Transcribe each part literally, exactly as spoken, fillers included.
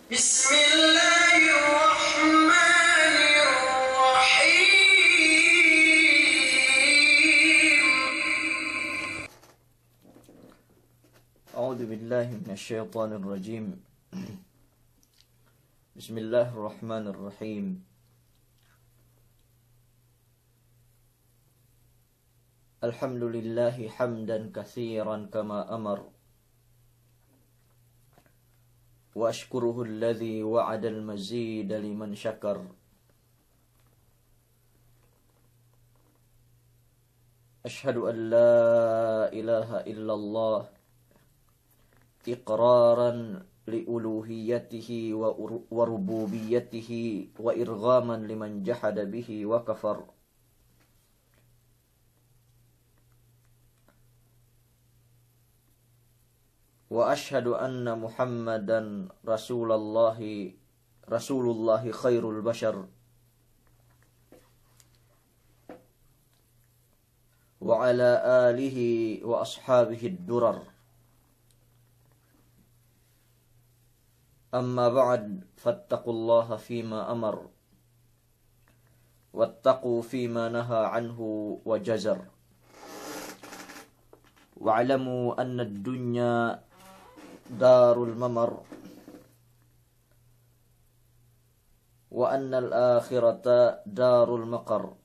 بسم الله الرحمن الرحيم. أعوذ بالله من الشيطان الرجيم. بسم الله الرحمن الرحيم. الحمد لله حمدا كثيرا كما أمر، وأشكره الذي وعد المزيد لمن شكر. أشهد أن لا إله إلا الله إقرارا لألوهيته وأر-، وربوبيته وإرغاما لمن جحد به وكفر. وأشهد أن محمدا رسول الله، رسول الله خير البشر، وعلى آله وأصحابه الدرر. أما بعد، فاتقوا الله فيما أمر، واتقوا فيما نهى عنه وزجر. واعلموا أن الدنيا دار الممر، وأن الآخرة دار المقر.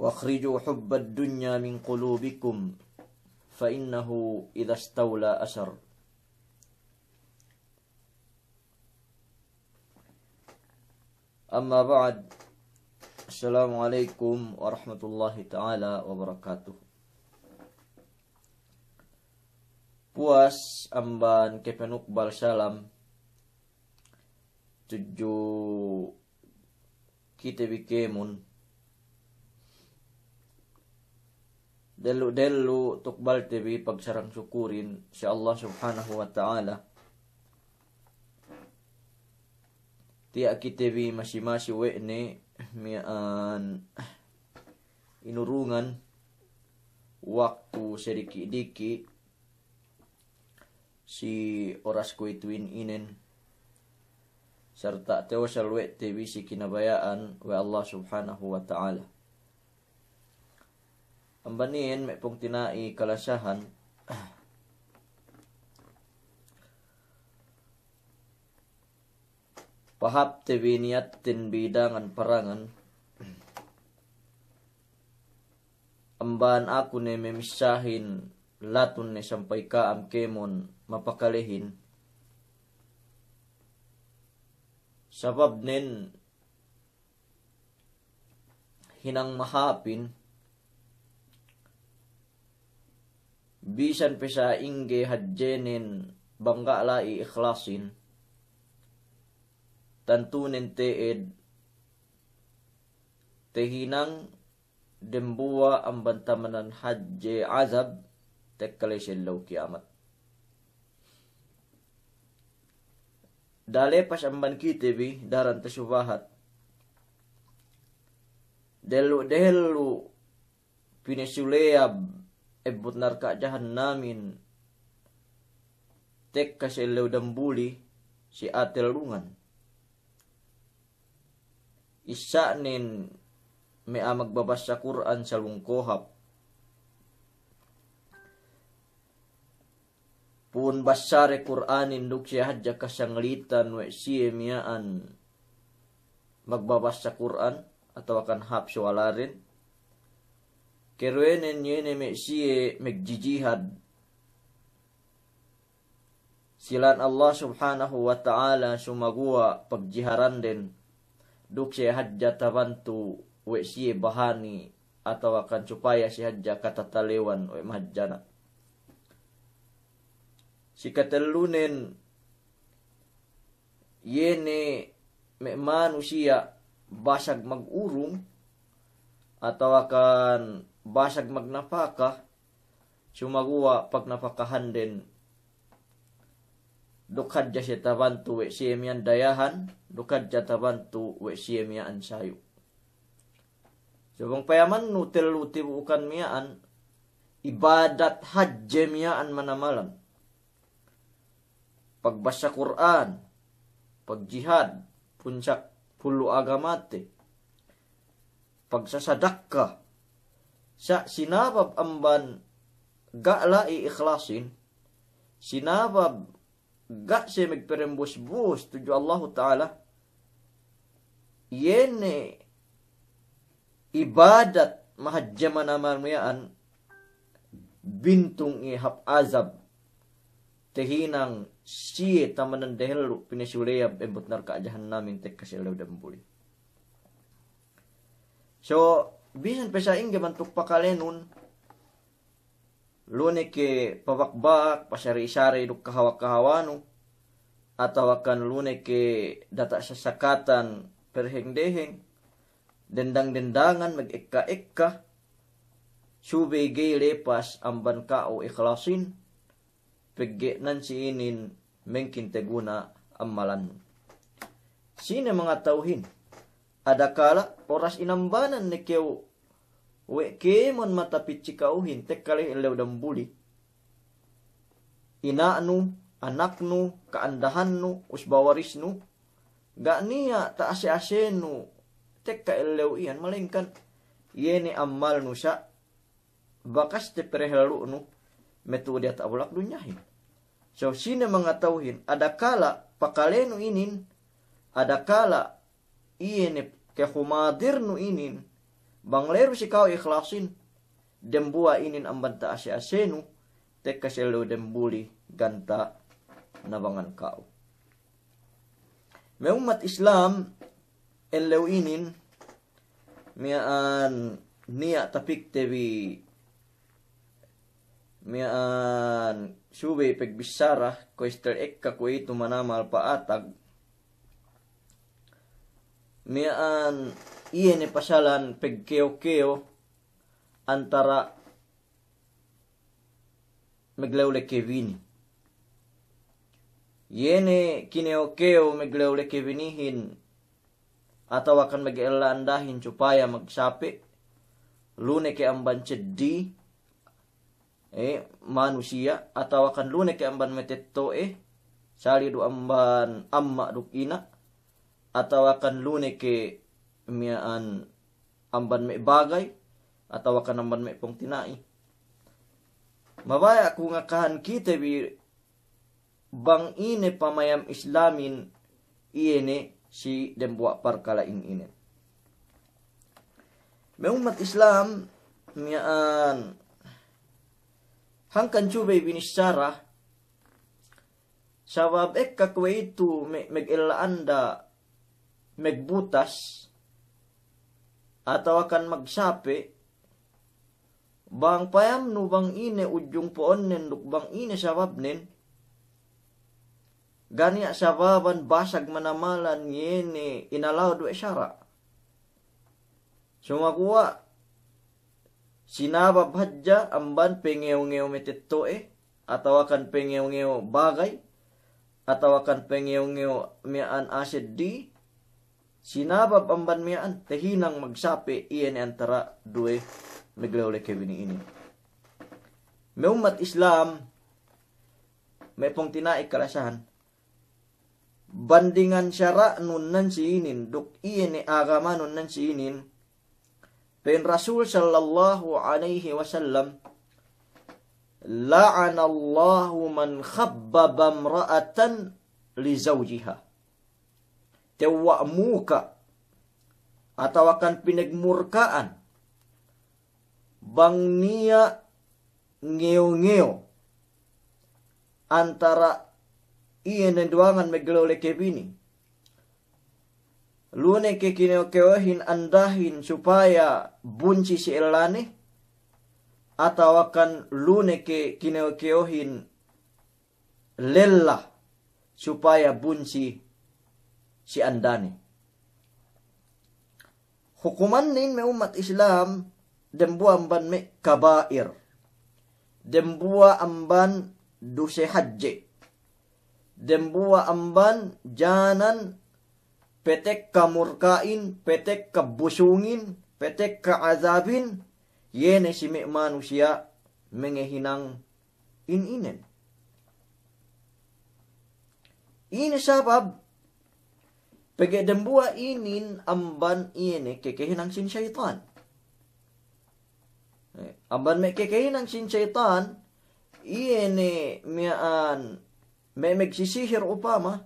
وأخرجوا حب الدنيا من قلوبكم، فإنه إذا استولى أسر. أما بعد، السلام عليكم ورحمة الله تعالى وبركاته. Puwas amban kapanukbal salam tudju kite bi kēmon. Dellu'-dellu' tukbalte bi pagsarang sukurin si Allah Subhanahu wa Ta'ala. Tiya' kite bi masi-masi we' ne miya'an inurungan waktu sediki'-diki' si oras kuwe'ituhin inin, sarta' tewasal we' te bi si kinabaya'an we' Allah Subhanahu wa Ta'ala. Amban iyan me' pungtina'i kalasahan, pahāpte bi niyatten bi dangan-parangan, amban aku ne memissahin latun ne sampay ka'am kēmon mapakalehin. Sababnen hinang mahāpin, bisan pe sa'ingge hadjenen bang ga' la'i ikhlasin, tantunen te'ed tahinang dembuwa' amban tamanan hadje azab tekka la'i si ellew kiyamat. Da'a lepas amban kite bi daran tasubahat, dellu'-dellu' pinasuleyab ebbut narka' jahannamin tekka si ellew dambuli si a'a tellungan. Issa'nen me' a'a magbabassa Kur'an salung kohap. Pu'un bassade Kur'anin duk siye hadja kasanglitan we' siye miya'an magbabassa Kur'an atawakan hāp suwaladen. Keruwenen iye ne me' siye magjijihad si lān Allah Subhanahu wa Ta'ala, sumaguwa' pagjiharanden duk siye hadja tabantu we' siye bahani atawakan supaya siye hadja katatalewan we' mahadjana'. Si katellunen, iye ne me' manusiya' basag magurung atawakan basag magnapaka, sumaguwa' pagnapakahanden duk hadja siye tabantu we' siye miya'an dayahan, duk hadja tabantu we' siye miya'an sayu'. So bang payamannu tellu tibu'ukan miya'an, ibadat hadje miya'an manamalan. Pagbassa Kur'an, pagjihad, punsak pullu agamate, pagsasadakka. Sa' sinabab amban ga' la'i ikhlasin, sinabab ga' siye magperembus-bus tudju Allahu Ta'ala, iye ne ibadat mahadje manamal miya'an, bintung iye hap azab, tahinang siye tamanan dehellu' pinasuleyab embut narka' jahannamin tekka si ellew dambuli. So, bisan pe sa'ingge bantuk pakalenun, lu ne ke pabakbak, pasari-sari duk kahawa-kahawanu, atawakan lu ne ke data' sasakatan perheng-deheng, dendang-dendangan, magekka-ekka, subey ga'i lepas amban ka'u ikhlasin, pegge' nan si inin mengkin teguna amalannu. Sine mangata'uhin, adakala' oras inambanan ne kew we' kēmon matapit si ka'uhin, tekka la'i ellew dambuli, ina'nu, anaknu, ka'andahannu, usba warisnu, ga' niya' ta'ase-asenu tekka ellew iyan, malengkan iye ne amalnu sa' bakaste perehellu'nu metu'u diyata' bulak dunyahin. So, sine mangata'uhin, adakala' pakalenu inin, adakala' iye ne kehumadirnu inin, bang leru si ka'u ikhlasin, dembuwa' inin amban ta'ase-asenu, tekka si ellew dambuli ganta' nabangan ka'u. Me' ummat Islam, ellew inin, miya'an niya' tapikte bi, miya'an subey pegbissara, kuwe' istel ekka kuwe'itu manamal pa'atag, miya'an iye ne pasalan pegkeyo-keyo antara' meglew leke bini. Iye ne kineyo-keyo meglew leke binihin, atawakan mege'ella andahin supaya magsape', lu ne ke amban seddi, eh, manusiya', atawakan lu ne ke amban metetto'e, sali' du amban amma' duk ina', atawakan lu ne ke miya'an amban me' bagay, atawakan amban me' pungtina'i. Mabaya' ku ngakahan kite bi bang ine pamayam Islamin iye ne si dembuwa' parkala'in ine. Me' ummat Islam miya'an, hangkan subey binissara, sabab ekka kuwe'itu me', megella anda megbutas, atawakan magsape', bang payamnu bang ine ujung po'onnen duk bang ine sababnen, ga' niya' sababan basag manamalan iye ne inalaw du we' sara'. Sumaguwa' sinabab hadja amban pengew-ngew metetto'e, atawakan pengew-ngew bagay, atawakan pengew-ngew miya'an aseddi, sinabab amban miya'an, tahinang magsape' iye ne antara' duwe meglew leke bini inin. Me' ummat Islam, me' pungtina'i kalasahan, bandingan sara'nun nan si inin, duk iye ne agamanun nan si inin, pa'in Rasul sallallahu alaihi wasallam, "La'anallahu man khabbaba imra'atan li zawjiha." Tewwa' muka' atawakan pinegmurka'an bang niya' ngeyo-ngeyo antara' iye ne duwangan meglew leke bini. Lu ne ke kineyo-keyohin andahin supaya bunsi si ellane, atawakan lu ne ke kineyo-keyohin lella supaya bunsi si andane. Hukumannen me' ummat Islam, dembuwa' amban me' kaba'ir, dembuwa' amban duse hadje, dembuwa' amban janan petekka murka'in, petekka busungin, petekka azabin, iye ne si me' manusiya' mengehinang in inen. Ine sabab, pegge' dembuwa' inin amban iye ne kekehinang sin seyitan. Eh, amban me' kekehinang sin seyitan, iye ne miya'an me' megsisihir upama,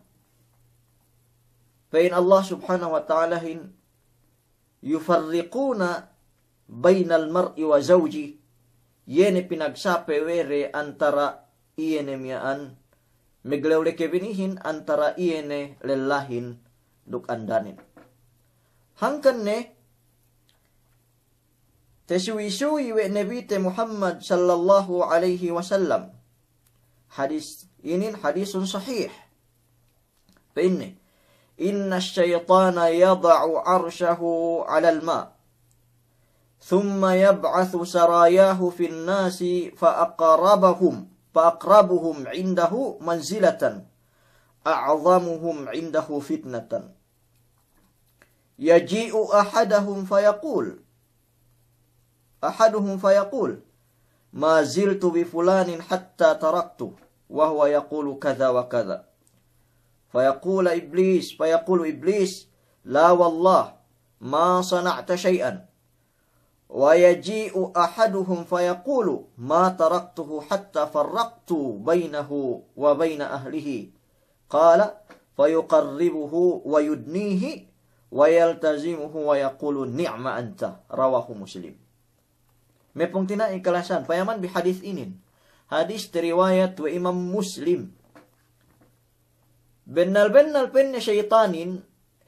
pa'in Allah Subhanahu wa Ta'alahin, يفرقون بين المرء وزوجه, iye ne pinagsape we' de antara iye ne miya'an meglewleke binihin, antara iye ne lellahin duk andanen. Hangkan ne tasuwi-suwi we' Nabite Muhammad sallallahu alaihi wasallam. Hadis inin hadisun sahih. Pa'inne, إن الشيطان يضع عرشه على الماء، ثم يبعث سراياه في الناس فأقربهم، فأقربهم عنده منزلة، أعظمهم عنده فتنة. يجيء أحدهم فيقول، أحدهم فيقول: ما زلت بفلان حتى تركته وهو يقول كذا وكذا. فيقول إبليس، فيقول إبليس: لا والله ما صنعت شيئا. ويجيء أحدهم فيقول: ما تركته حتى فرقت بينه وبين أهله. قال: فيقربه ويدنيه ويلتزمه ويقول: نعم أنت. رواه مسلم. Me' pungtina'i kalasahan, payaman bi hadis inin. Hadis tariwayat we' Imam Muslim. Bennal-bennal pa'inne seyitanin,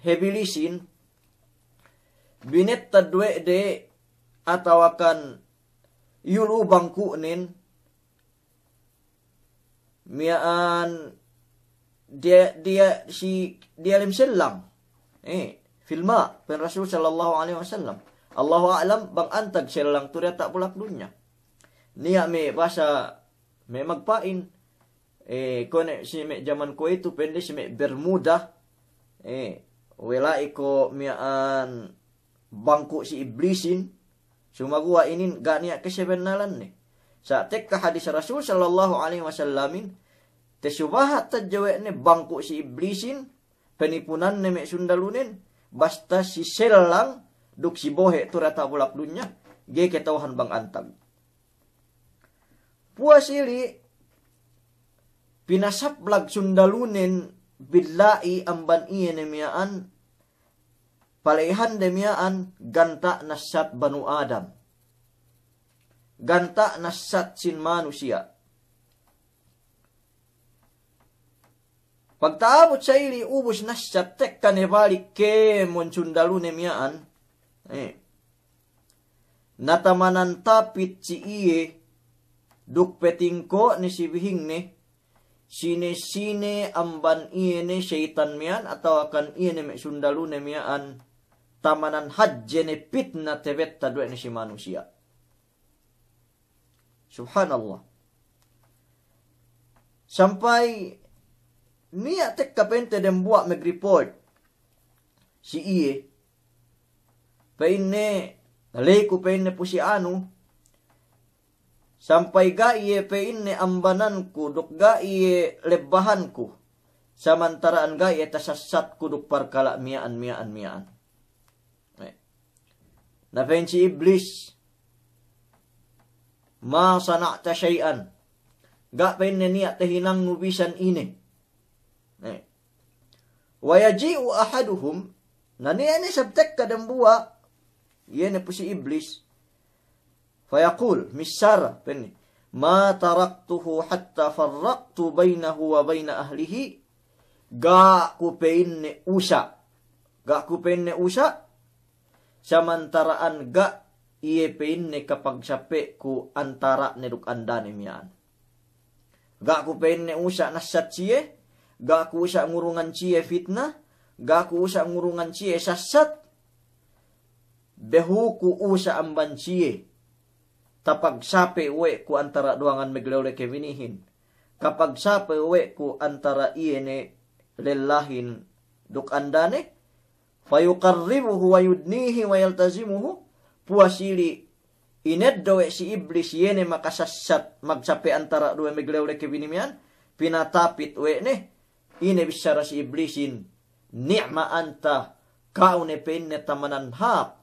iblisin, binettad we' de atawakan iyulu bangku'nen, miya'an diya-, diya-, si diyalem sellang. Eh, fil ma', pa'in Rasul sallallahu alaihi wasallam. Allahu a'lam bang antag sellang tu diyata' bulak dunya. Niya' me' bahasa me' magpa'in, eh, kuwe' ne si me' jaman kuwe'itu pa'inde si me' Bermuda, eh, we' la'i ko' miya'an bangku' si iblisin, sumaguwa' inin ga' niya' kesebennalanne. Sa' tekka hadis Rasul sallallahu alaihi wasallamin, tasubahat hadja we' ne bangku' si iblisin, penipunanne me' sundalunen, basta si sellang duk si bohe' tu diyata' bulak dunya, ga'i kata'uhan bang antag. Puwas ili', pinasablag sundalunen billa'i amban iye ne miya'an, pale'ihande miya'an ganta' nassat Banu Adam. Ganta' nassat sin manusiya'. Pagta'abut sa ili' ubus nassat, tekka ne balik kēmon sundalune miya'an. Eh. Na tamanan tapit si iye, duk petingko' ne si bihingne, sine-sine amban iye ne seyitan miya'an atawakan iye ne me' sundalune miya'an, tamanan hadje ne pitna tabettad we' ne si manusiya'. Subhanallah. Sampay niya' tekka pa'inte dembuwa' magreport si iye. Pa'inne, ley ku pa'inne pu si anu, sampay ga' iye pa'inne ambananku, duk ga' iye lebbahanku, samantara'an ga' iye tasassatku duk parkala' miya'an, miya'an, miya'an. Eh. Na pa'in si Iblis, "Ma sana'ta shay'an." Ga' pa'inne niya' tahinangnu bisan ine. Eh. Wa yaji'u ahaduhum, na niya' ne isab tekka dembuwa', iye ne pu si Iblis. Fayaqul, missāra, pa'inne, "Ma taraktuhu hatta farraqtu baynahu wa bayna ahlihi." Ga' ku pa'inne usa'. Ga' ku pa'inne usa'. Samantara'an ga' iye pa'inne kapagsape'ku antara'ne duk andane miya'an. Ga' ku pa'inne usa' nassat siye, ga' ku usa' ngurungan siye fitna, ga' ku usa' ngurungan siye sassat, behu ku usa' amban siye, tapagsape' we' ku antara' duwangan maglewleke binihin, kapagsape' we' ku antara' iye ne lellahin duk andane, fayuqarribuhu wa yudnihi wa yaltazimuhu, puwas ili' ineddo' we' si Iblis iye ne makasassat magsape antara' duwe meglew leke bini miya'an, pinatapit we' ne, ine bissara si Iblisin, "Ni'ma anta, ka'u ne," pe'inne, "tamanan hāp,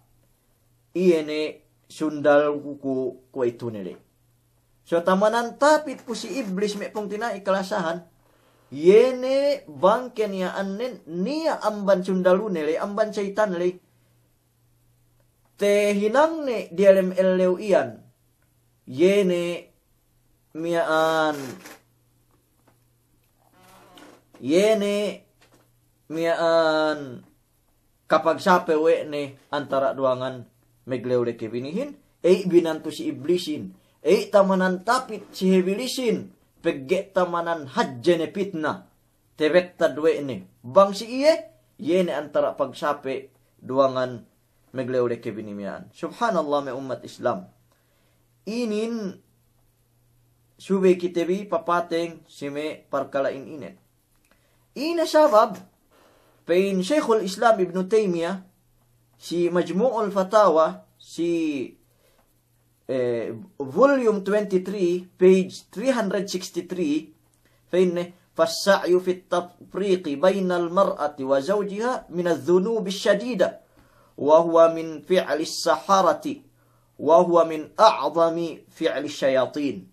iye ne sundalku kuwe'itu ne le." So tamanan tapit pu si Iblis me' pungtina'i kalasahan, iye ne bang ke niya' annen, niya' amban sundalune le, amban seyitan le, tehinangne diyalem ellew iyan, iye ne miya'an, iye ne miya'an kapagsape we' ne antara' duwangan meglew leke binihin, ey binantu si Iblisin, ey tamanan tapit si Iblisin, pegge' tamanan hadje ne pitna, tebettad we' ne. Bang si iye, iye ne antara' pagsape duwangan meglew leke bini miya'an. Subhanallah me' ummat Islam. Inin subey kite bi papateng si me' parkala'in inen. Ine sabab, pe'in Shaykhul Islam Ibnu Taymiyyah, si Majmu'ul Fatawa, si, eh, volume twenty-three, page three hundred sixty-three, pe'inne, "Fas-sa'yu fit-tafriqi baynal mar'ati wa zawjiha minadh-dhunubi ash-shadida, wa huwa min fi'lis-saharati, wa huwa min a'zami fi'lish-shayatin."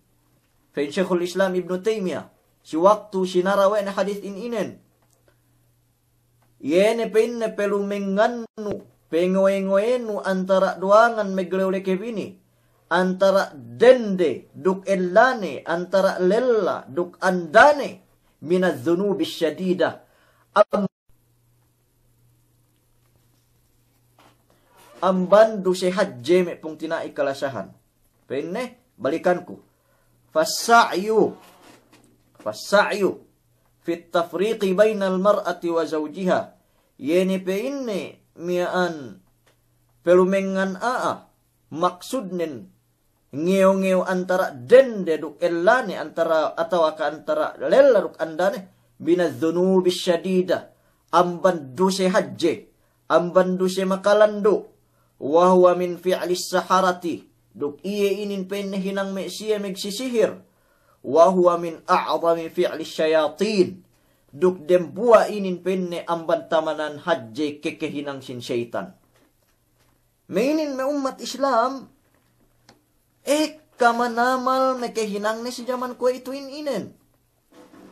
Pe'in Shaykhul Islam Ibnu Taymiyyah, si waktu sinara we' ne hadis in inen, iye ne pe'inne pelumengannu, pengowe-ngowenu antara' duwangan meglew leke bini, antara' dende duk ellane, antara' lella duk andane, minadh-dhunubi ash-shadida, am-, amban duse hadje me' pungtina'i kalasahan. Pe'inne, balikanku. Fas-sa'yu, fas-sa'yu fit-tafriqi baynal mar'ati wa zawjiha. Iye ne pe'inne miya'an pelumengan a'a, maksudnen ngeyo-ngeyo antara' dende duk ellane, antara', atawa ka antara' lella duk andane, minadh-dhunubi ash-shadida, amban duse hadje, amban duse makalandu', wa huwa min fi'lis-saharati, duk iye inin pe'inne hinang me' siye megsisihir, wa huwa min a'zami fi'lish-shayatin, duk dembuwa' inin pe'inne amban tamanan hadje kekehinang sin seyitan. Me' inin me' ummat Islam, ekka manamal mekehinangne si jaman kuwe'itu in inen.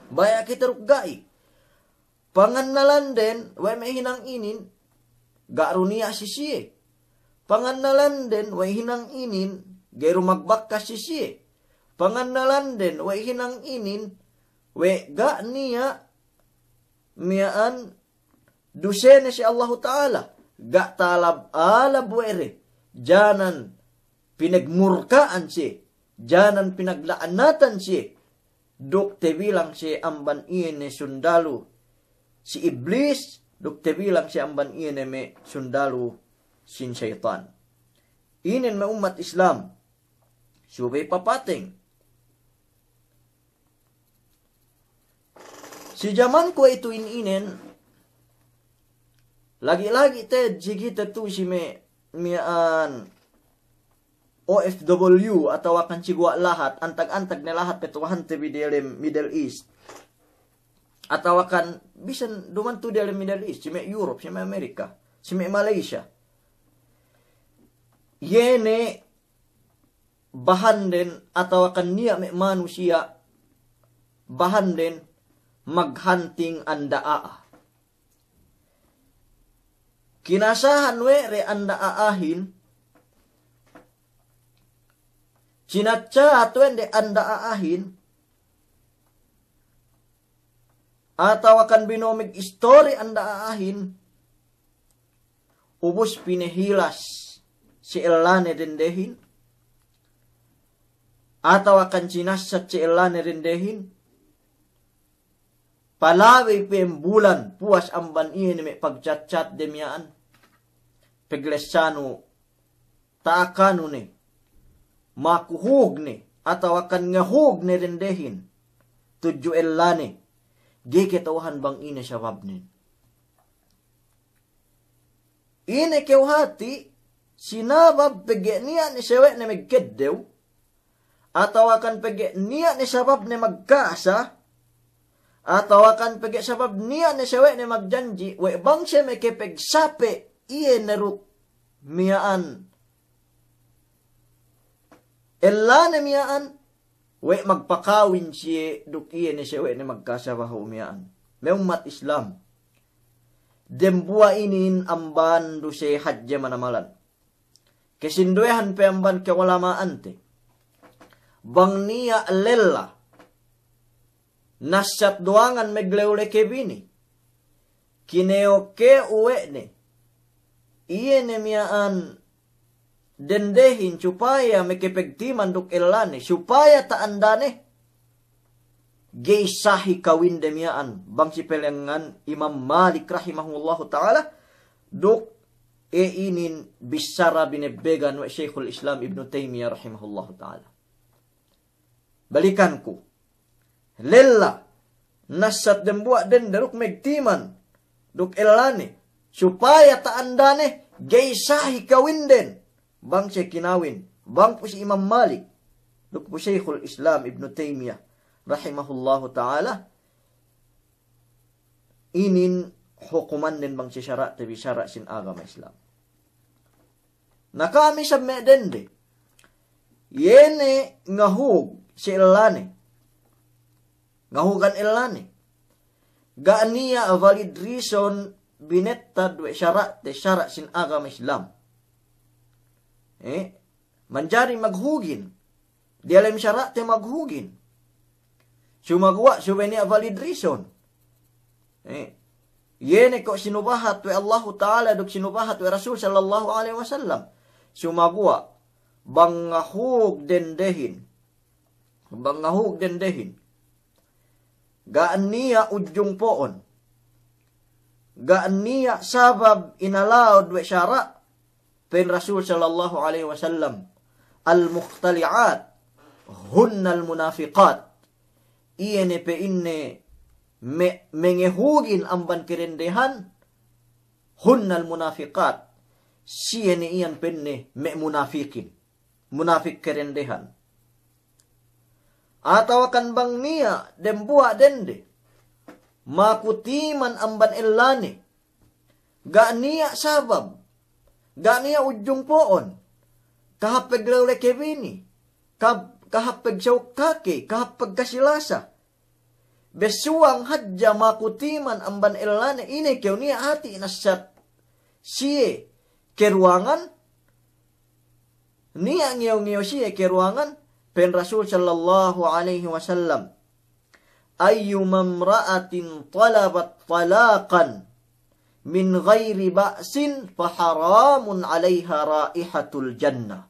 Baya' kite duk ga'i. Pangannalanden we' me' hinang inin, ga' du niya' si siye. Pangannalanden we' hinang inin, ga'i du magbakkas si siye. Pangannalanden we' hinang inin, we' ga' niya' miya'an dusene si Allahu Ta'ala, ga' ta'alab-alab we' de, janan pinagmurka'an siye, janan pinagla'natan siye, duk tebilang siye amban iye ne sundalu si Iblis, duk tebilang siye amban iye ne me' sundalu sin seyitan. Inin me' ummat Islam, subey papateng. Si jaman kuwe'itu in inen, lagi'-lagi' te'ed si kite tu si me', miya'an O F W atawa kan si guwa' lahat, antag-antag ne lahat petuwahante bi diyalem Middle East. Atawa kan bisan duma'in tu diyalem Middle East, si me' Europe, si me' Amerika, si me' Malaysia. Iye ne bahanden atawa kan niya' me' manusiya' bahanden maghanting anda a'a. Kinasahan we' de anda a'ahin, sinachat we' de anda a'ahin, atawa kan binomeg istori anda a'ahin, ubus pinehilas si ellane dendehin, atawa kan sinassat si ellane dendehin, palabey pe bulan puwas amban iye ne me' pagchat-chat de miya'an, peglessanu ta'akanu ne, makuhug ne, atawa kan ngahug ne dendehin tudju ellane, ga'i kata'uhan bang ine sababnen. Ine kew hati', sinabab pegge' niya' ne sawe'ne magkeddew, atawakan pegge' niya' ne sababne magkasa, atawakan pegge' sabab niya' ne sawe'ne magjanji', we' bang siye makapagsape' iye ne duk miya'an ellane miya'an, we' magpakawin siye duk iye ne sawe'ne magkasa bahu' miya'an. Me' ummat Islam, dembuwa' inin amban duse hadje manamalan. Kesinduwehan pe amban ka'ulama'ante, bang niya' lella, nassat duwangan maglewleke bini, kineyoke uwe' ne, iye ne miya'an dendehin supaya makapagtiman duk ellane, supaya ta'andane, ga'i sahi kawinde miya'an, bang si pelengngan Imam Malik rahimahullahu ta'ala, duk e inin bissara binebbegan we' Shaykhul Islam Ibnu Taymiyah rahimahullahu ta'ala. Balikanku, lella, nassat dembuwa' dende duk magtiman duk ellane, supaya ta'andane, ga'i sahi kawinden, bang siye kinawin, bang pu si Imam Malik, duk pu Shaykhul Islam Ibnu Taymiyah rahimahullahu ta'ala, inin hukumannen bang si sara'te bi sara' sin agama Islam. Na kami sab me' dende, iye ne ngahug si ellane, ngahugan ellane, ga' niya' valid reason binettad we' sara'te, sara' sin agama Islam. Eh, manjari maghugin, diyalem sara'te maghugin. Sumaguwa' subey niya' valid reason. Eh, iye ne ko' sinubahat we' Allahu ta'ala duk sinubahat we' Rasul sallallahu alaihi wasallam. Sumaguwa' bang ngahug dendehin, bang ngahug dendehin, ga' niya' ujung po'on, ga' niya' sabab inalawed we' sara', pa'in Rasul sallallahu alaihi wasallam, "Al-mukhtali'at hunnal munafiqat." Iye ne pa'inne me', mangahugin amban kadendehan, hunnal munafiqat. Siye ne iyan pa'inne me' munafikin. Munafik kadendehan. Atawakan bang niya' dembuwa' dende, maku timan amban ellane, ga' niya' sabab, ga' niya' ujung po'on, kahāp paglewleke bini, kahāp, kahāp pagsauk kake, kahāp pagkasi-lasa. Bessuwang hadja maku timan amban ellane, ine kew niya' hāti nassat siye karuwangan, niya' ngeyo-ngeyo siye karuwangan, pa'in Rasul sallallahu alaihi wasallam, "Ayyuma imra'atin talabat talaqan min ghairi ba'sin fa haramun alaiha raihatul jannah."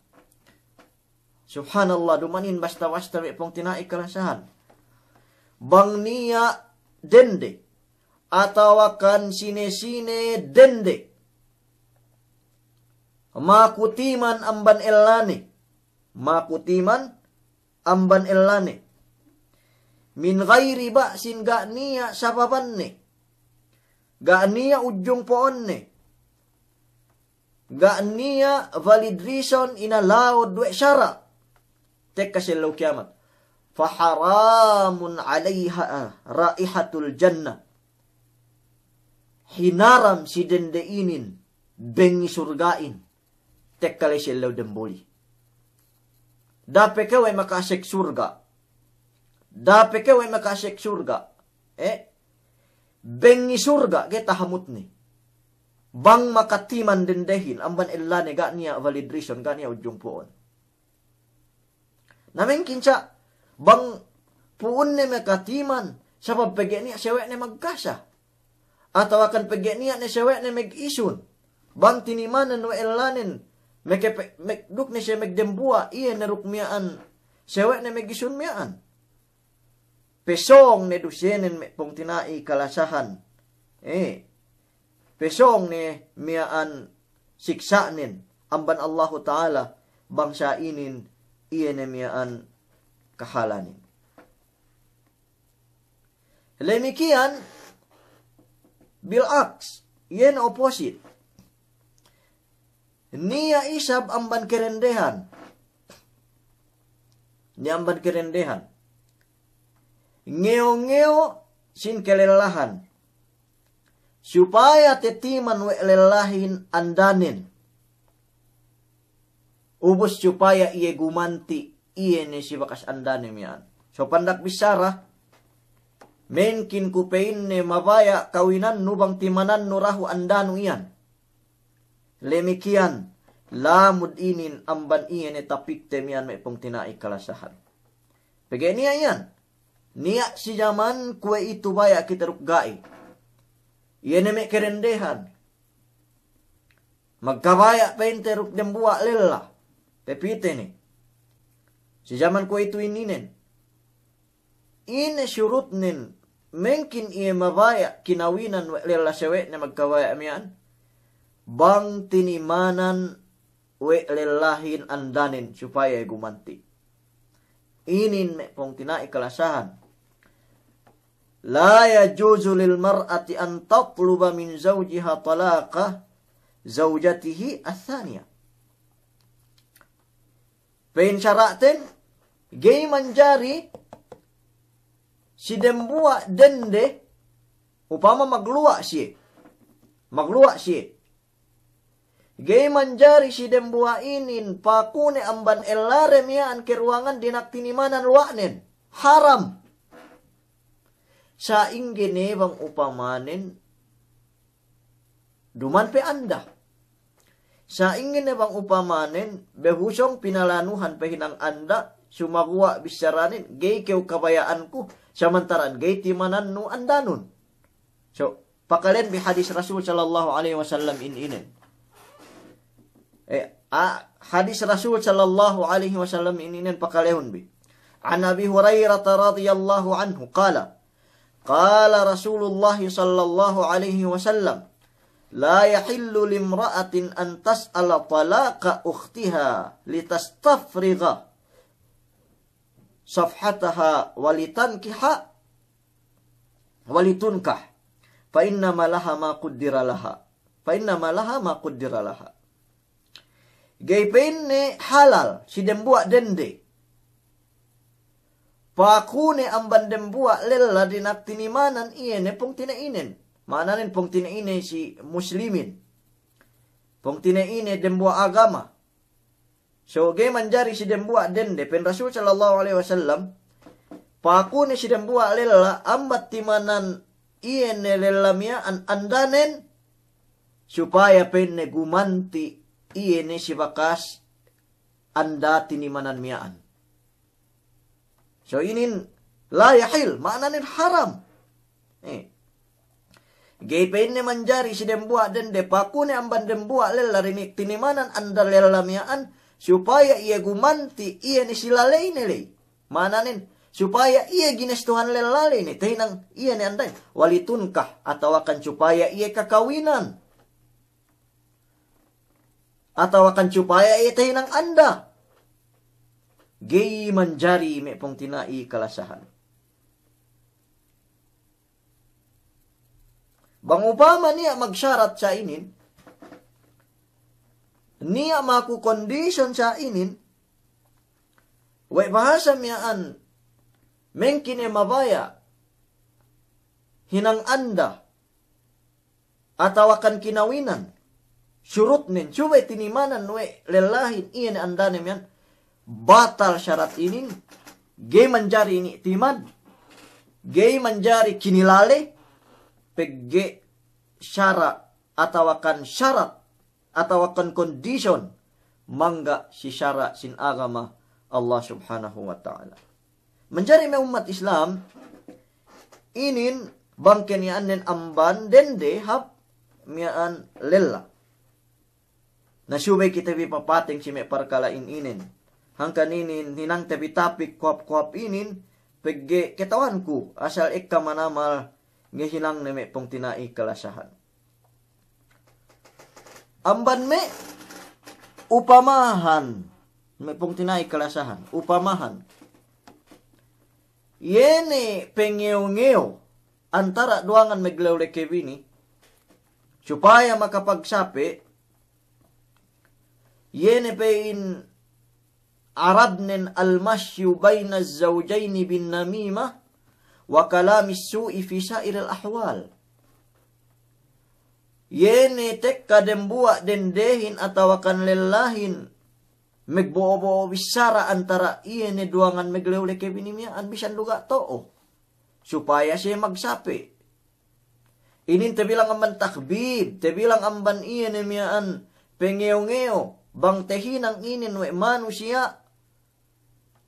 Subhanallah, duma'in basta-basta me' pungtina'i kalasahan. Bang niya' dende, atawakan sine-sine dende, maku timan amban ellane, maku timan amban ellane, min ghairi ba'sin, ga' niya' sababanne, ga' niya' ujung po'onne, ga' niya' valid reason inalawed we' sara', tekka si ellew kiyamat, fa haramun alaiha raihatul jannah. Hinaram si dende inin bengi surga'in, tekka la'i si ellew dembuli. Da'a pe kew we' maka'asek surga'. Da'a pe kew we' maka'asek surga'. Eh? Bengi surga' ga'i tahamutne. Bang makatiman dendehin amban ellane, ga' niya' valid reason, ga' niya' ujung po'on. Na mengkin sa' bang pu'unne makatiman, sabab pegge' niya' sawe'ne magkasa. Atawakan pegge' niya' ne sawe'ne magisun. Bang tinimanen we' ellanen, meke pe-, me-, duk ne siye magdembuwa', iye ne duk miya'an sawe'ne magisun miya'an. Pesōng ne dusenen me' pungtina'i kalasahan. Eh. Pesōng ne miya'an siksa'nen amban Allahu Ta'ala bang sa' inin, iye ne miya'an kahalanin. Damikkiyan bil aks, iye ne opposite. Niya' isab amban kerendehan. Niya' amban kerendehan. Ngeyo-ngeyo sin kelellahan. Supaya tetiman we' lellahin andanen. Ubus supaya iye gumanti' iye ne si bakas andane miya'an. So pandak bissara, mengkin ku pe'inne mabaya' kawinannu bang timanannu dahu' andanu iyan. Lemikiyan, lamud inin amban iye ne tapikte miya'an me' pungtina'i kalasahan. Pegge' niya' iyan, niya' si jaman kuwe'itu baya' kite duk ga'i. Iye ne me' kerendehan. Magkabaya' pe'inte duk dembuwa' lella. Pepite ne. Si jaman kuwe'itu ininen. Ine surutnen, mengkin iye mabaya' kinawinan we' lella sewe'ne magkabaya' miya'an, bang tinimanan we' lellahin andanen supaya gumanti'. Inin me' pungtina'i kalasahan. لا يجوز للمرأة أن تطلب من زوجها طلاق زوجته الثانية. Pe'in sara'ten, ga'i manjari si dembuwa' dende, upama magluwa' siye. Magluwa' siye. Ga'i manjari si dembuwa' inin pakune amban ellade miya'an keruwangan dina'ak tinimanan luwa'nen. Haram. Sa'ingge ne bang upamanen duman pe anda. Sa'ingge ne bang upamanen, behusong pinalanuhan pe hinang anda, sumaguwa' bissaranen, ga'i kew kabaya'anku, samantaran ga'i timanannu andanun. So, pakalen bi hadis Rasul sallallahu alaihi wasallam in inen. Eh, a, hadis Rasul sallallahu alaihi wasallam in inen pakalehun bi. عن أبي هريرة رضي الله عنه قال، قال رسول الله صلى الله عليه وسلم: لا يحل لامرأة أن تسأل طلاق أختها لتستفرغ صفحتها ولتنكح، ولتنكح، فإنما لها ما قدر لها، فإنما لها ما قدر لها. Ga'i pe'inne halal si dembuwa' dende pakune amban dembuwa' lella dina'ak tinimanan iye ne pungtina'inen. Ma'ananen pungtina'ine si muslimin. Pungtina'ine dembuwa' agama. So, ga'i manjari si dembuwa' dende, pe'in Rasul sallallahu alaihi wasallam, pakune si dembuwa' lella ambat timanan iye ne lella miya'an andanen, supaya pe'inne gumanti' iye ne si bakas anda tinimanan miya'an. So inin la yahil, ma'ananen haram. Eh. Ga'i pe'inne manjari si dembuwa' dende pakune amban dembuwa' lella dina'ak tinimanan anda lella miya'an, supaya iye gumanti' iye ne si laleyne ley. Ma'ananen, supaya iye ginestuhan lella ley ne, tahinang iye ne andanen. Walitunkah, atawakan supaya iye kakawinan. Atawakan supaya iye tahinang anda. Ga'i manjari me' pungtina'i kalasahan. Bang upama niya' magsarat sa inin, niya' maku kondisyon sa inin, we' bahasa miya'an, mengkin iye mabaya' hinang anda, atawakan kinawinan, surutnen, subey tinimanan we' lellahin iye ne andane miya'an, batal sarat inin, ga'i manjari ini timad, ga'i manjari kinilale, pegge' sara' atawakan sarat atawakan kondisyon mangga' si sara' sin agama Allah Subhanahu wa Ta'ala. Manjari me' ummat Islam, inin bang ke niya' annen amban dende hap miya'an lella. Na subey kite bi papateng si me' parkala' in inin. Hangkan inin hinangte bi tapik kohap-kohap inin, pegge' kata'uhanku asal ekka manamal ngahinang ne me' pungtina'i kalasahan. Amban me' upamahan, me' pungtina'i kalasahan, upamahan. Iye ne pengeyo-ngeyo antara' duwangan maglewleke bini, supaya makapagsape', Iye ne pa'in Arabnen al-mashyu baynaz zawjayni bin namimah wa kalamis su'i fi sa'iril ahwal. Iye ne tekka dembuwa' dendehin atawakan lellahin magbo'o-bo'o bissara antara iye ne duwangan maglewleke bini miya'an bisan du ga' to'o. Supaya siye magsape'. Inin tabilang amban takbib, tabilang amban iye ne miya'an pangeyo-ngeyo, bang tahinang inin we' manusiya',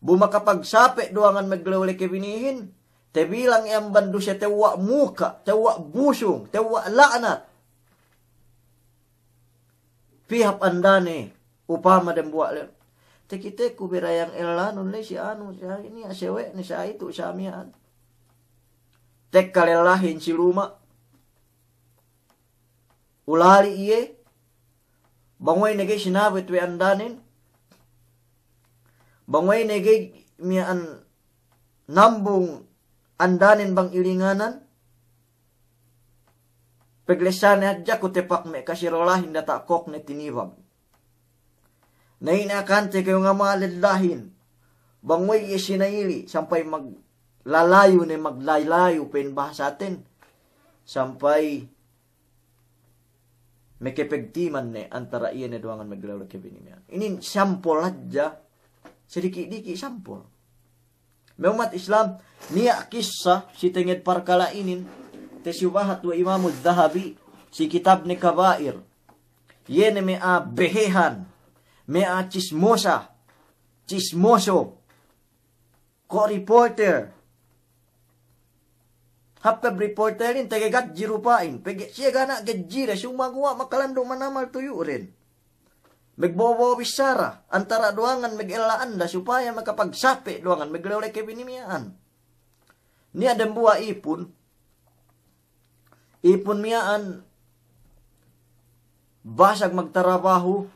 bu makapagsape' duwangan maglewleke binihin, tabilang iye amban duse tewwa' muka', tewwa' busung, tewwa' la'nat. Pī hap andane, upama dembuwa' le. Takiteku be dayang ellanun le si anu, si anu, niya' sawe'ne, sa itu, sa miya'an. Tekka lellahin si luma'. Ulali' iye. Bang we' ne ga'i sinabet we' andanen. Bang we' ne ga'i miya'an nambung andanen bang ilinganan. Paglessane hadja ku tepak me' kasirolahin data' kōkne tinibag. Na ine akante kew ngama lellahin. Bang we' iye sinayili', sampay maglalayu ne, maglaylayu pa'in bahasaten. Sampay makapagtiman ne antara iye ne duwangan maglewleke bini miya'an. Inin sampol hadja, sadiki'-diki' sampol. Me' ummat Islam, niya' kissa si tenged parkala' inin, tasibahat we' Imamu Dhahabi, si kitabne Kaba'ir. Iye ne me' a'a behehan, me' a'a chismosa, chismoso, ko' reporter. Hap pe reporterin taga gadji du pa'in, pegge' siye ga' niya' gadjide, sumaguwa' makalandu' manamal tuyu'den. Magbo'o-bo'o bissara antara duwangan magella anda supaya makapagsape' duwangan maglewleke bini miya'an. Niya' dembuwa' ipun. Ipun miya'an basag magtarabahu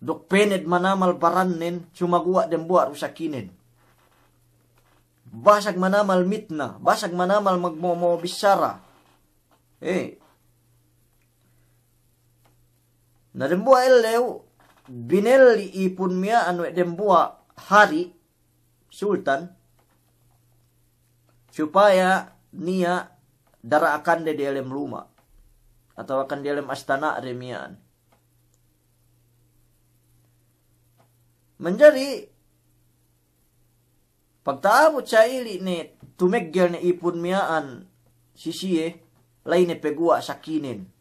duk pened manamal barannen, sumaguwa' dembuwa' du sakinen. Basag manamal mitna, basag manamal magmo'o-mo'o bissara. Eh. Na dembuwa' ellew, binelli ipun miya'an we' dembuwa' hari', sultan, supaya niya' dara'akande diyalem luma', atawakan diyalem astana'de miya'an. Manjari, pagta'abut sa'ili' ne tumeggel ne ipun miya'an si siye, la'i ne paguwa' sakinen.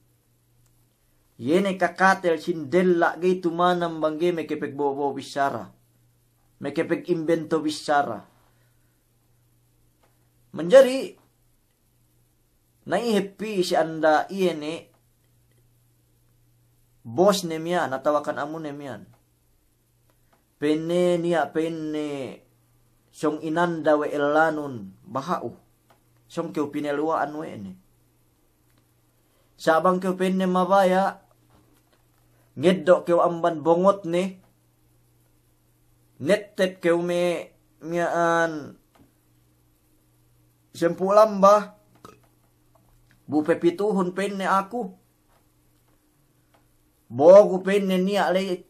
Iye ne kakatel sin della' ga'i tumanam bang ga'i makapagbo'o-bo'o bissara, makapagimbento bissara. Manjari, na iye hep pī si anda iye ne bosne miya'an atawakan amune miya'an. Pa'inne niya' pa'inne sōng inanda we' ellanun baha'u. Sōng kew pineluwa'an we' ne. Sa' bang kew pa'inne mabaya', ngeddo' kew amban bongotne, nettep kew me' miya'an sampū' lamba, bu papituhun pa'inne aku. Bo'o ku pa'inne niya' la'i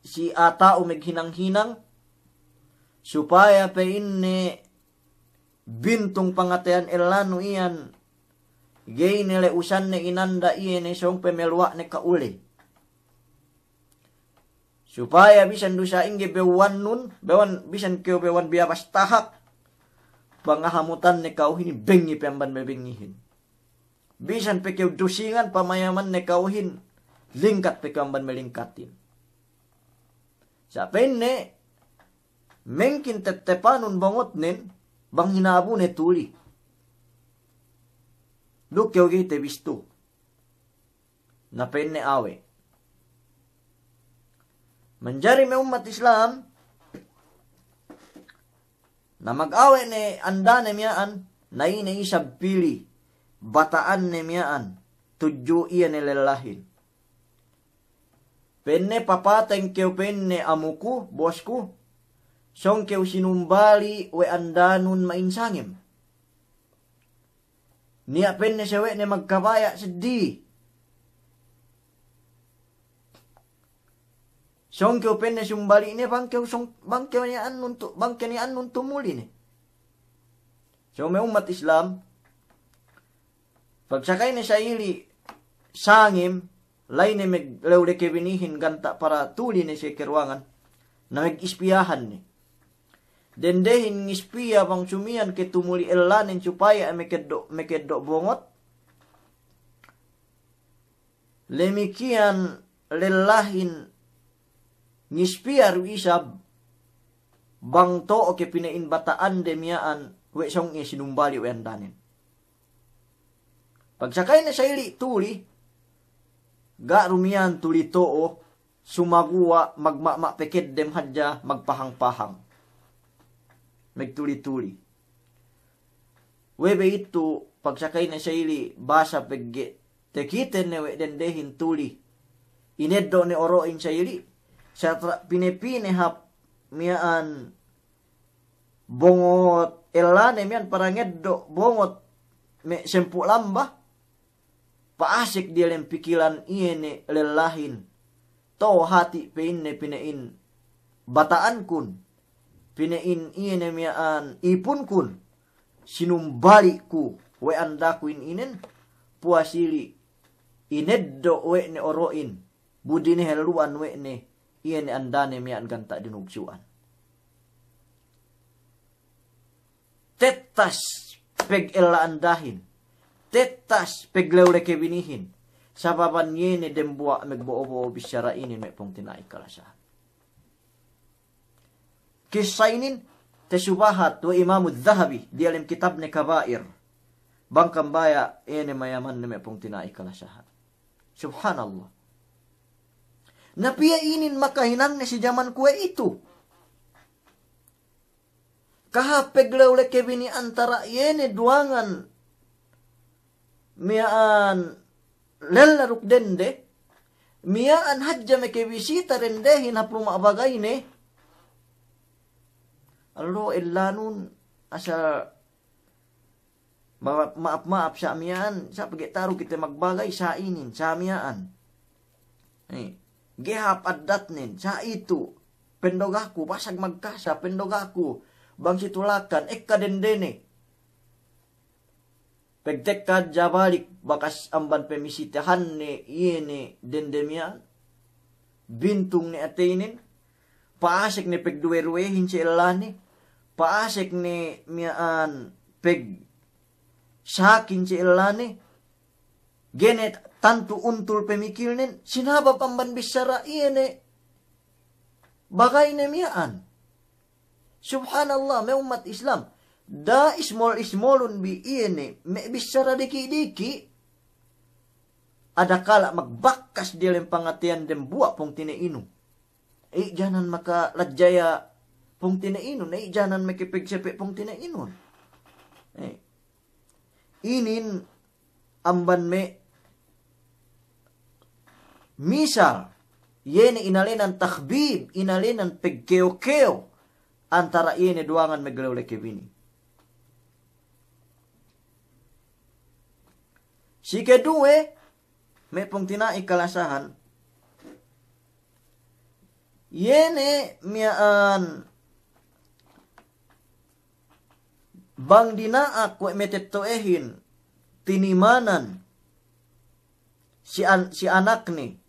si ata'u maghinang-hinang, supaya pa'inne bintung pangateyan ellanu iyan, ga'i ne le'usanne inanda iye ne sōng pe meluwa'ne ka'ule. Supaya bisan du sa'ingge bewannun, bewan, bisan kew bewan biyabas tahak, bang ahamutanne ka'uhin, bengi pe amban mebengihin. Bisan pe kew dusingan pamayamanne ka'uhin, lingkat pe kew amban melingkatin. Sa' pa'inne, mengkin tettepanun bongotnen, bang hinabune tuli. Duk kew ga'i tebistu. Na pa'inne awe'. Manjari me' ummat Islam, na magawe' ne andane miya'an, na ine isab pili bata'anne miya'an, tudju iye ne lellahin. Pa'inne papateng kew pa'inne amuku, bosku, sōng kew sinumbali' we' andanun ma'in sangem. Niya' pa'inne sawe'ne magkabaya' seddili. Sōng kew pa'inne sumbali' ne, bang kew sōng, bang kew ne annun tu-, bang kew ne annun tumuli ne. So me' ummat Islam, pagsakay ne sa ili' sangem, la'i ne meglewleke binihin ganta' para tuli ne siye ke ruwangan, na megispiyahan ne. Dendehin ngispiya bang sumiyan ke tumuli ellanen supaya mekeddo', mekeddo' bongot. Lemikiyan lellahin ngispiya du isab bang to'o ke pina'in bata'ande miya'an we' sōng iye sinumbali' we' andanen. Pagsakay ne sa ili' tuli, ga' du miya'an tuli to'o, sumaguwa' magma'ma' pekeddem hadja magpahang-pahang. Megtuli-tuli. We' be itu pagsakay ne sa ili' basa pegge' tekiten ne we' dendehin tuli. Ineddo' ne oro'in sa ili'. Sa tra-, pine-pine hap miya'an bongot ellane miya'an para ngeddo' bongot me' sempu' lamba. Pa'asek diyalem pikilan iye ne lellahin. To'o hati' pa'inne pina'in bata'ankun. Pina'in iye ne miya'an ipunkun. Sinumbali' ku we' andaku in inen, puwas ili' ineddo' we' ne oro'in. Bu dine hellu'an we' ne iye ne andane miya'an ganta' dinugsu'an. Tettas pegella andahin. Tettas peglewleke binihin. Sababan iye ne dembuwa' megbo'o-bo'o bissara inin me' pungtina'i kalasahan. Kissa inin tesubahat we' Imamu Dhahabi diyalem kitabne Kaba'ir. Bang kam baya' iye ne mayamanne me' pungtina'i kalasahan. Subhanallah. Na piye inin makahinangne si jaman kuwe'itu? Kahāp peglewleke bini antara' iye ne duwangan miya'an lella duk dende, miya'an hadja mekebisita dendehin hap luma' bagayne. Allo ellanun asal ma-, ma'ap-ma'ap sa' miya'an, sa' pegge' taru kite magbagay sa' inin, sa' miya'an. Eh, ga'i hāp addatnen, sa' itu, pendogaku, pasag magkasa, pendogaku, bang si tulakan, ekka dendene. Pegtekka hadja balik, bakas amban pemisitahanne iye ne dende miya'an. Bintung ne ateynen, pa'asek ne pegduwe-ruwehin si ellane, pa'asek ne miya'an pegsakin si ellane, ga'i ne tantu untul pemikilnen, sinabab amban bissara iye ne bagayne miya'an. Subhanallah, me' ummat Islam. Da'a ismol-ismolun bi iye ne, me' bissara diki'-diki'. Adakala' magbakkas diyalem pangateyan dembuwa' pungtina'inu. Ey, janan makaladjaya pungtina'inun, ey, janan makepegsepe' pungtina'inun. Ey. Inin amban me' misal, iye ne inalenan takhbib, inalenan pegkeyo-keyo, antara' iye ne duwangan meglewleke bini. Si keduwe, me' pungtina'i kalasahan, iye ne miya'an bang dina'ak we' metetto'ehin tinimanan si an-, si anakne,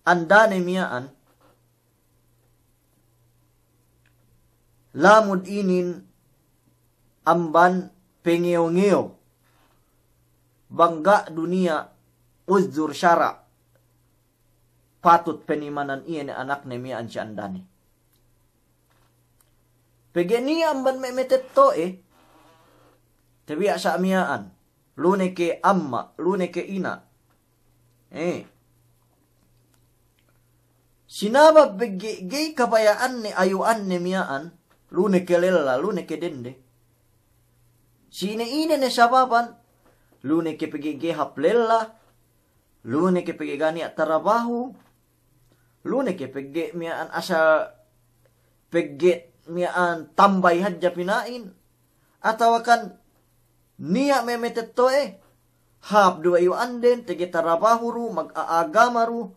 andane miya'an, lamud inin amban pengeyo-ngeyo, bang ga' du niya' uzur sara', patut penimanan iye ne anakne miya'an si andane. Pegge' niya' amban me' metetto'e, tabiya' sa' miya'an, lu ne ke amma', lu ne ke ina'. Eh. Sinabab pegge' ga'i kabaya'anne ayu'anne miya'an, lu ne ke lella, lu ne ke dende. Sine-ine ne sababan, lu ne ke pegge' ga'i hap lella, lu ne ke pegge' ga' niya' tarabahu, lu ne ke pegge' miya'an asal pegge' miya'an tambay hadja pina'in, atawakan niya' me' metetto'e, hāp du ayu'anden, tege tarabahu du, mag-, a-, agama du,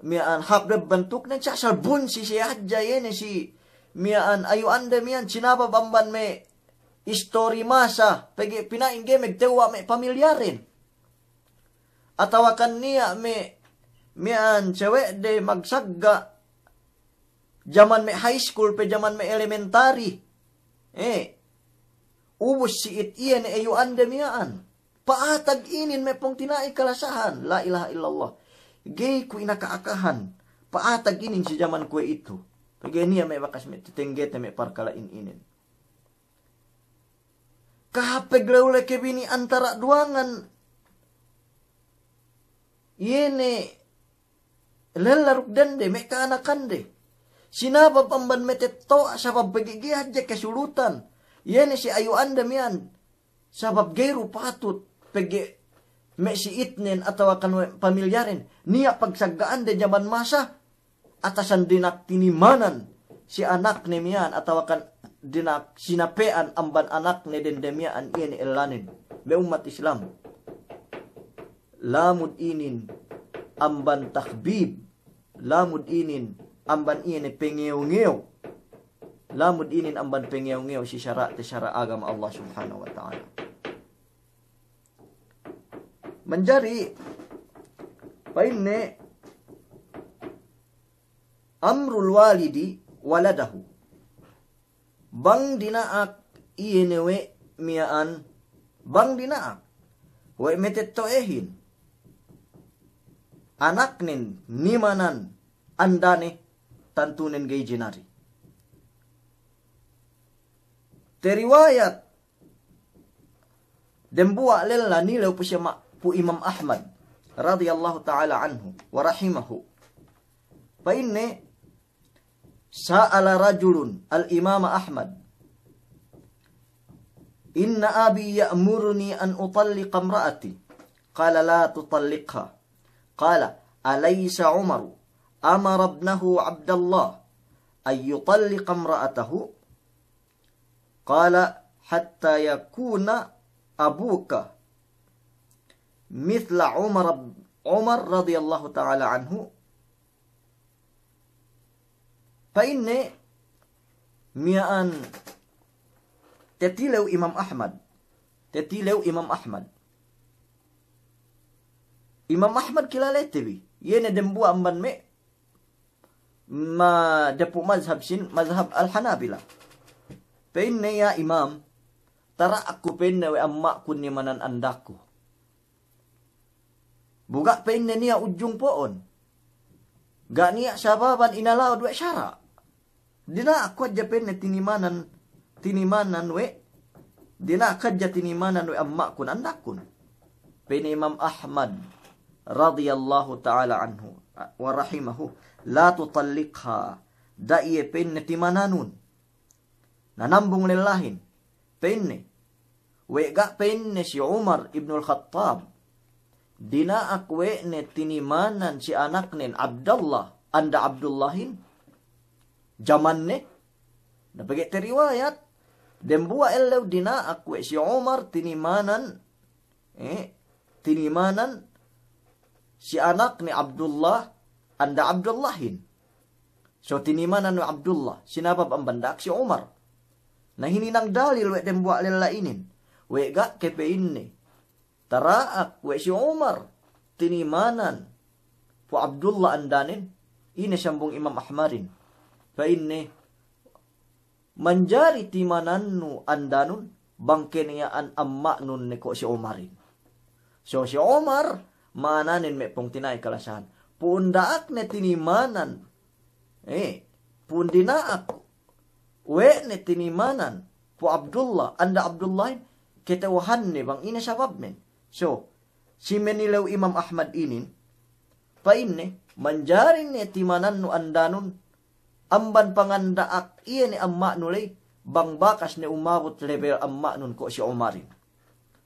miya'an hāp de bantuknen, sa' asal bunsi siye hadja iye ne si miya'an ayu'ande miya'an, sinabab amban me' istori masa, pegge' pina'in ga'i magtewwa' me' pamilyaren. Atawakan niya' me', miya'an sewe'de magsagga' jaman me' high school pe jaman me' elementary. Eh, ubus si'it iye ne ayu'ande miya'an. Pa'atag inin me' pungtina'i kalasahan. La ilaha illallah. Ga'i ku inaka-akahan. Pa'atag inin si jaman kuwe'itu. Pegge' niya' me' bakas me' tetenggete me' parkala'in inin. Kahāp pe glew le kebini antara' duwangan. Iye ne lella duk dende, me' ka'anakande. Sinabab amban metetto'a, sabab pegge' ga'i hadja kasulutan. Iye ne si ayu'ande miya'an. Sabab ga'i du patut, pegge' me' si'itnen atawakan we' pamilyaren. Niya' pagsagga'ande jaman masa, atasan dina'ak tinimanan si anakne miya'an, atawakan dina'ak sinape'an amban anakne dende miya'an iye ne ellanen. Me' ummat Islam. Lamud inin amban takbib, lamud inin amban iye ne pengew-ngew, lamud inin amban pengew-ngew si sara'te sara' agama Allah Subhanahu wa Ta'ala. Manjari, pa'inne, amrul walidi waladahu. Bang dina'ak iye ne we' miya'an, bang dina'ak we' metetto'ehin anaknen nimanan andane, tantunen ga'i jinari. Teriwayat dembuwa' lella nilew pu siye ma-, pu Imam Ahmad radiyallahu ta'ala anhu wa rahimahu. Pa'inne, sa'ala rajulun al-Imama Ahmad, "Inna abi ya'muruni an utalliqa imra'ati." Qala, "La tutalliqha." Qala, "Alaysa Umaru amara ibnahu Abdallah an yutalliqa imra'atahu?" Qala, "Hatta yakuna abuka mithla Umar, Umar radiyallahu ta'ala anhu." Pa'inne miya'an tetilew Imam Ahmad. Tetilew Imam Ahmad. Imam Ahmad kilalete bi. Iye ne dembuwa' amban me' ma-, dapu' mazhab sin, mazhab Al-Hanabila. Pa'inne, "Ya Imam, tara'ak ku," pa'inne, "we' amma'kun nimanan andakku. Bu ga'," pa'inne, "niya' ujung po'on. Ga' niya' sababan inala'ud we' sara'. Dina'ak ku hadja," pa'inne, "tinimanan, tinimanan we', dina'ak hadja tinimanan we' amma'kun andakkun." Pa'inne Imam Ahmad radiyallahu ta'ala anhu wa rahimahu, "La tutalliqha." Da'a iye, pa'inne, timananun. Na nambung lellahin, pa'inne, "We' ga'," pa'inne, "si Umar ibnul Khattab dina'ak we' ne tinimanan si anaknen Abdallah, anda Abdullahin, jamanne?" Na pegge' teriwayat, dembuwa' ellew dina'ak we' si Umar tinimanan, eh, tinimanan si anakne Abdullah, anda Abdullahin. So tinimanan we' Abdullah, sinabab amban da'ak si Umar. Na hininang dalil we' dembuwa' lella inin. "We' ga' ke," pa'inne, "tara'ak we' si Umar tinimanan pu Abdullah andanen?" Ine sambung Imam Ahmadin? Pa'inne, "Manjari timanannu andanun bang keniya'an amma'nun ne ko' si Umarin." So si Umar, ma'ananen me' pungtina'i kalasahan, pu'un da'ak ne tinimanan, eh, pu'un dina'ak we' ne tinimanan pu Abdullah, anda Abdullahin, kata'uhanne bang ine sababnen. So si menilew Imam Ahmad inin, pa'inne, "Manjari ne timanannu andanun amban panganda'ak iye ne amma'nu ley, bang bakas ne umabut lebel amma'nun ko' si Umarin."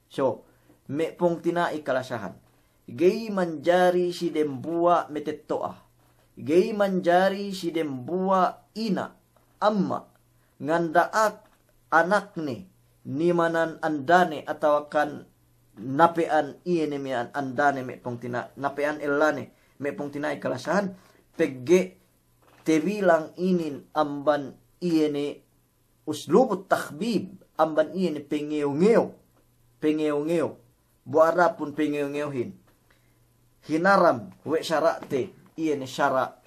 So me' pungtina'i kalasahan, ga'i manjari si dembuwa' metetto'a, ga'i manjari si dembuwa' ina', amma', nganda'ak anakne nimanan andane atawakan nape'an iye ne miya'an andane me' pungtina-, nape'an ellane me' pungtina'i kalasahan, pegge' tebilang inin amban iye ne uslubut takhbib, amban iye ne pengew-ngew, pengew-ngew, bu adapun pengew-ngewhin hinaram we' sara'te, iye ne sara',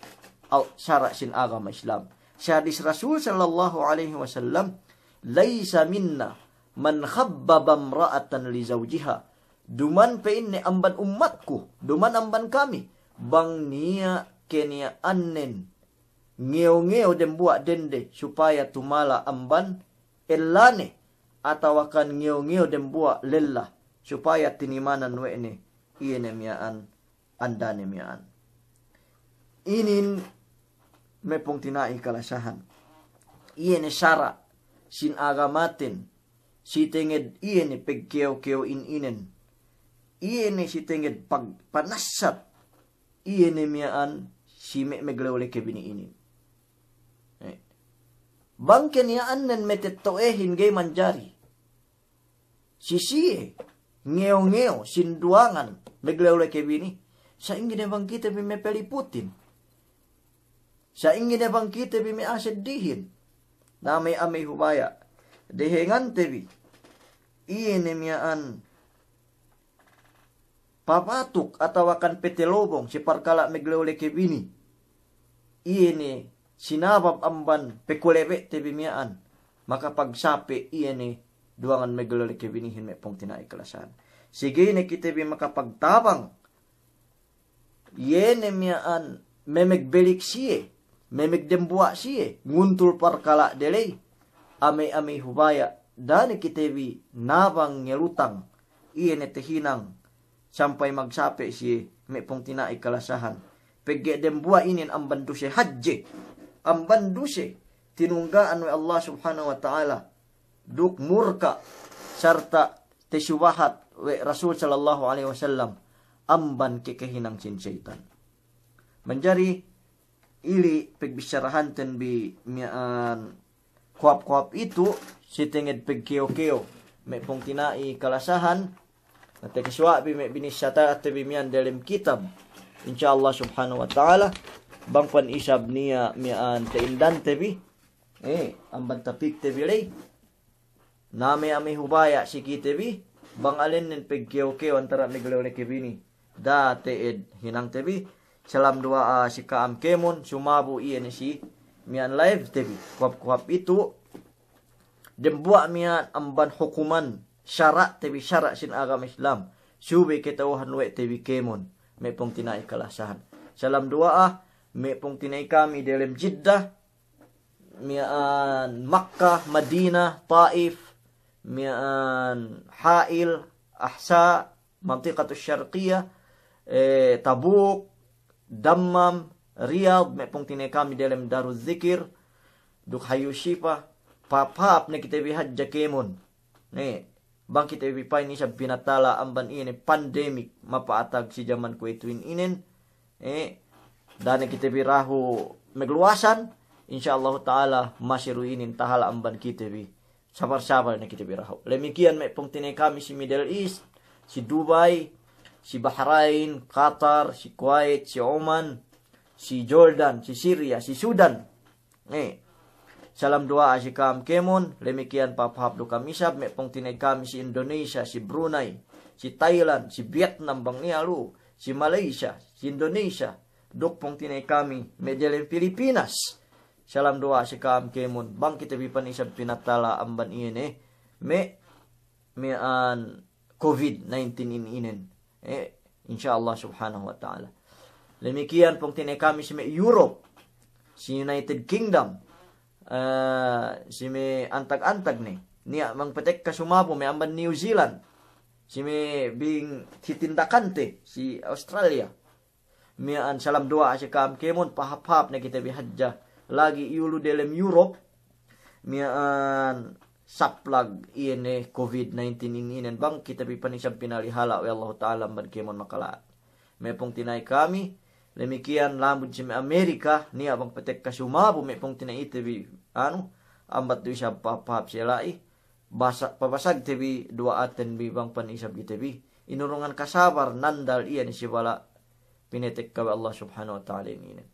al-, sara' sin agama Islam. Si hadis Rasul sallallahu alaihi wasallam, "Laisa minna man khabbaba imra'atan li zawjiha." Duman pe inin amban ummatku, duman amban kami, bang niya' keniya'annen ngew-ngew dembuwa' dende supaya tumala amban ellane, atawakan ngew-ngew dembuwa' lella supaya tinimanan we' ne iye ne miya'an, andane miya'an. Inin me' pungtina'i kalasahan, iye ne sara' sin agamaten, si tenged iye ne pegkew-kew in inen, iye ne si tenged pag-, panassat iye ne miya'an si me', meglew-lew kebini inin. Eh. Bang keniya'annen matetto'ehin ga'i manjari si siye ngew-ngew sinduwangan meglew-lew kebini, sa'ingge ne bang kite bi mapaliputin? Sa'ingge ne bang kite bi maseddihin? Na me' amey hubaya', dehengante bi iye ne miya'an papatuk atawakan petelobong si parkala' meglew-lew kebini. Iye ne sinabab amban pekulebe'te bi miya'an, makapagsape' iye ne duwangan meglew-lew kebinihin me' pungtina'i kalasahan. Si ga'i ne kite bi makapagtabang, iye ne miya'an memegbelik siye, memegdembuwa' siye, nguntul parkala' deley. Amey-amey hubaya', da'a ne kite bi nabang ngelutang, iye ne tehinang sampay magsape' siye me' pungtina'i kalasahan. Pegge' dembuwa' inin amban duse hadje, amban duse tinungga'an we' Allah Subhanahu wa Ta'ala, duk murka' sarta' tesubahat we' Rasul sallallahu alaihi wasallam amban kekehinang sin seyitan. Manjari ili' pegbissarahanten bi miya'an kohap-kohap itu', si tenged pegkew-kew me' pungtina'i kalasahan, na tekisuwa' bi me' binissata'te bi miya'an delem kitab, insya Allah Subhanahu wa Ta'ala, bang pan isab niya' miya'an te'indante bi, eh, amban tapikte bi ley. Na me' amey hubaya' si kite bi, bang alennen pegkew-kew antara' meglew-lew kebini, da'a te'ed hinangte bi. Salam duwa'a si ka'am kēmon, sumabu iye ne si miya'an live te bi. Kohap-kohap itu', dembuwa' miya'an amban hukuman sara'te bi, sara' sin agama Islam, subey kata'uhan we' te bi kēmon, me' pungtina'i kalasahan. Salam duwa'a, me' pungtina'i kami delem Jeddah, miya'an Makkah, Madinah, Taif, miya'an Ha'il, Ahsa, Mantiqatus Sharqiyah, eh, Tabuk, Dammam, Riyadh, me' pungtina'i kami delem Daruz Zikir, duk Hayu Shifa, pahāp-hāp ne kite bi hadja kēmon. Ne, bang kite bi pa'in isab pinatala amban iye ne pandemik mapa'atag si jaman kuwe'ituhin inen, eh, da'a ne kite bi dahu' magluwasan, insya Allahu ta'ala masi du inin tahala' amban kite bi. Sabar-sabar ne kite bi dahu'. Damikkiyan me' pungtina'i kami si Middle East, si Dubai, si Bahrain, Qatar, si Kuwait, si Oman, si Jordan, si Syria, si Sudan. Eh, salam duwa'a si ka'am kēmon, damikkiyan pahāp-hāp du ka'am isab, me' pungtina'i kami si Indonesia, si Brunei, si Thailand, si Vietnam bang niya' lu, si Malaysia, si Indonesia, duk pungtina'i kami me' delem Pilipinas. Salam duwa'a si ka'am kēmon, bang kite bi pan isab pinatala amban iye ne me', miya'an covid nineteen in inen. Eh, insya Allah subhanahu wa ta'ala. Damikkiyan pungtina'i kami si me' Europe, si United Kingdom, eh, si me' antag-antag ne. Niya' bang patekka sumabu me' amban New Zealand, si me' bing titindakante si Australia. Miya'an salam duwa'a si ka'am kēmon, pahāp-hāp ne kite bi hadja. Lagi' iyu lu delem Europe, miya'an saplag iye ne covid nineteen in inen, bang kite bi pan isab pinalihala' we' Allahu ta'ala amban kēmon makala'at. Me' pungtina'i kami, damikkiyan lamud si me' Amerika, niya' bang patekka sumabu me' pungtina'i ite bi, anu, ambat du isab pahāp-hāp siye la'i, basa-, pabasagte bi duwa'aten bi bang pan isab kite bi inurungan kasabar nandal iye ne si bala' pinatekka we' Allah subhanahu wa ta'ala in inen.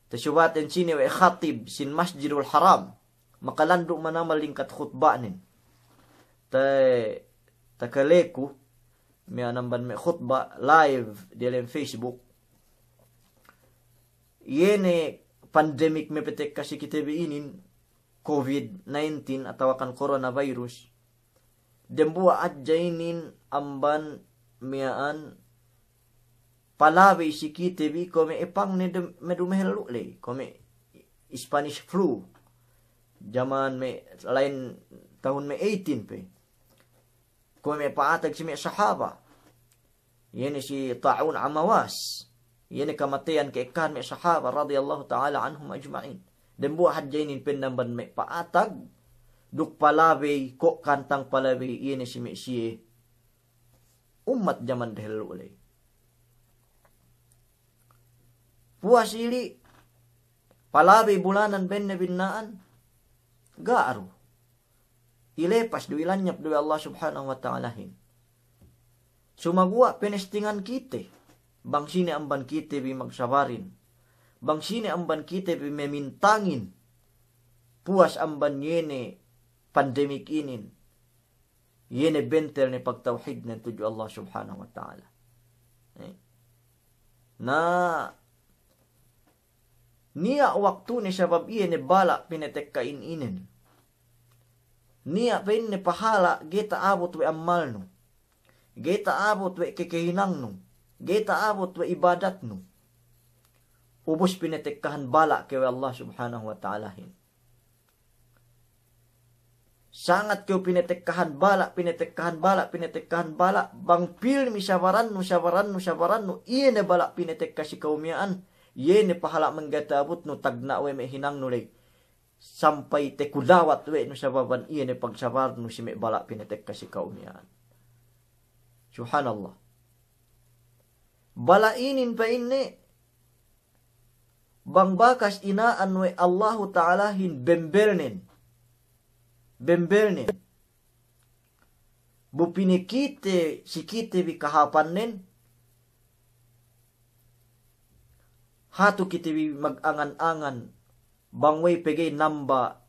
Tasubaten sine we' khatib sin Masjidul Haram. Makalandu' manamal lingkat khutba'nen. Ta-, takaleku, me' anamban me' khutba' live diyalem Facebook. Iye ne pandemik me' petekka si kite bi inin, covid nineteen atawakan coronavirus. Dembuwa' hadja inin amban miya'an palabey si kite bi kuwe' me' epang ne dem-, me' dumehellu' ley, kuwe' me' Spanish flu. Jaman me' lain tahun me' eighteen pe. Kuwe' me' pa'atag si me' sahaba. Iye ne si Ta'un Amawas. Iye ne kamateyan ke'ekkahan me' sahaba radiyallahu ta'ala anhum ajma'in. Dembuwa' hadja inin pa'in amban me' pa'atag, duk palabey, ko' kantang palabey, iye ne si me' siye ummat jaman dehellu' ley. Puwas ili', palabey bulanan pa'inne binna'an, ga' du. Ilepas du, ilanyap du we' Allah Subhanahu wa Ta'alahin. Sumaguwa' penestingan kite, bang sine amban kite bi magsabarin, bang sine amban kite bi memintangin, puwas amban iye ne pandemik inin, iye ne bentel ne pagtawhidnen tudju Allah Subhanahu wa Ta'ala. Eh. Na, niya' waktune sabab iye ne bala' pinatekka in inen. Niya' pa'inne pahala' ga'i ta'abut we' ammalnu. Ga'i ta'abut we' kekehinangnu. Ga'i ta'abut we' ibadatnu. Ubus pinatekkahan bala' kew we' Allah Subhanahu wa Ta'alahin. Sangat kew pinatekkahan bala', pinatekkahan bala', pinatekkahan bala', bang pilmi sabarannu, sabarannu, sabarannu, iye ne bala' pinatekka si ka'u miya'an, iye ne pahala' mangga'i ta'abutnu, tagna' we' me' hinangnu ley. Sampay tekudawat we' nu sababan iye ne pagsabarnu si me' bala' pinatekka si ka'u miya'an. Subhanallah. Bala' inin pa'inne, bang bakas ina'an we' Allahu Ta'alahin bembelnen. Bembelnen. Bu pinakite si kite bi kahāpannen, hatu kite bi magangan-angan, bang we'ey pe ga'i namba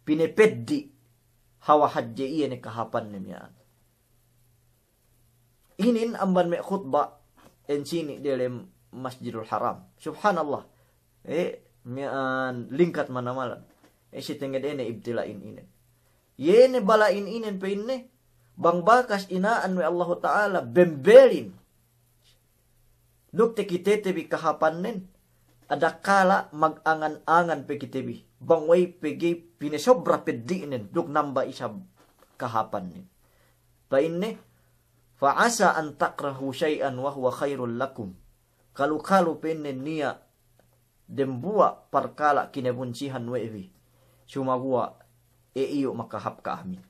pinapeddi' hawal hadje iye ne kahāpanne miya'an. Inin amban me' khutba' ensini' delem Masjidul Haram. Subhanallah. Eh, miya'an lingkat manamalan. Eh, si tenged ene ibtila'in inen. Iye ne bala'in inen pa'inne, bang bakas ina'an we' Allahu Ta'ala bembelin duk takitete bi kahāpannen, adakala' magangan-angan pe kite bi, bang we'ey pe ga'i pinasobra peddi'nen duk namba isab kahāpannen. Pa'inne, "Fa asa an takrahu shay'an wa huwa khairul lakum." Kalu-kalu pa'inne niya' dembuwa' parkala' kinabunsihan we' bi, sumaguwa' e iyu' makahāp ka'amin.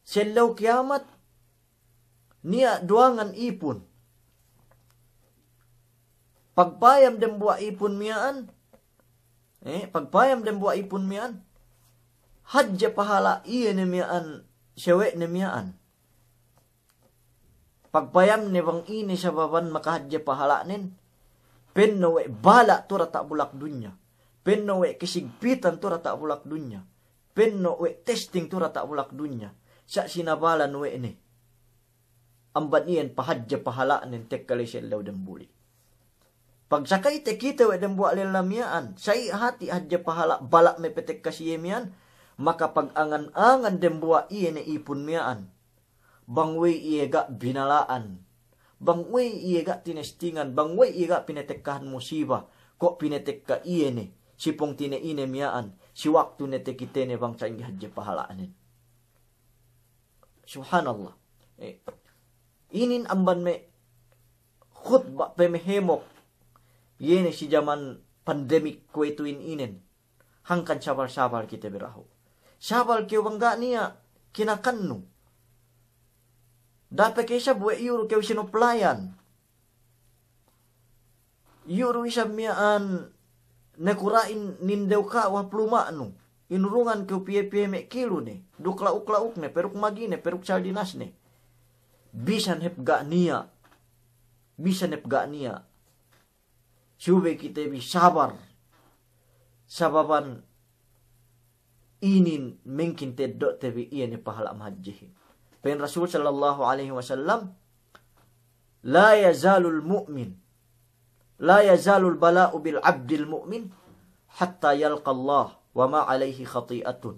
Si ellew kiyamat, niya' duwangan ipun. Pagpayam dembuwa' ipun miya'an, eh, pagpayam dembuwa' ipun miya'an, hadje pahala' iye ne miya'an, sawe'ne miya'an. Pagpayamne bang ine sababan makahadje pahala'nen, penno' we' bala' tu diyata' bulak dunya, penno' we' kasigpitan tu diyata' bulak dunya, penno' we' testing tu diyata' bulak dunya, sa' sinabalan we' ne. Amban iyan pahadje pahala'nen tekka la'i si ellew damuli. Pagsakay takite we' dembuwa' lella miya'an, sa'i hati' hadje pahala' bala' me' patekka si iye miya'an, maka pagangan-angan dembuwa' iye ne ipun miya'an. Bang we'ey iye ga' binala'an, bang we'ey iye ga' tinestingan, bang we'ey iye ga' pinatekkahan musiba, ko' pinatekka iye ne si pungtina'i ne miya'an, si waktu ne takite ne bang sa'ingge hadje pahala'nen. Subhanallah. Eh, inin amban me' khutba' pamahemok, iye ne si jaman pandemik kuwe'ituhin inen. Hangkan sabal-sabal kite bi dahu'. Sabal kew bang ga' niya' kinakannu. Da'a pe kew isab we' iyu' du kew sinuplayan. Iyu' du isab miya'an nakura'in nindew ka'u hap luma'nu. Inurungan kew piye-piye me' kilu ne. Duk la'uk-la'uk ne, peruk Maggi ne, peruk sardinas ne. Bisan hep ga' niya'. Bisan hep ga' niya'. Subey kite bi sabar. Sababan inin mengkin teddo'te bi iye ne pahala' mahadjehin. Pa'in Rasul sallallahu alaihi wasallam, "La yazalul mu'min, la yazalul bala'u bil abdil mu'min hatta yalqallah wa ma alaihi khati'atun."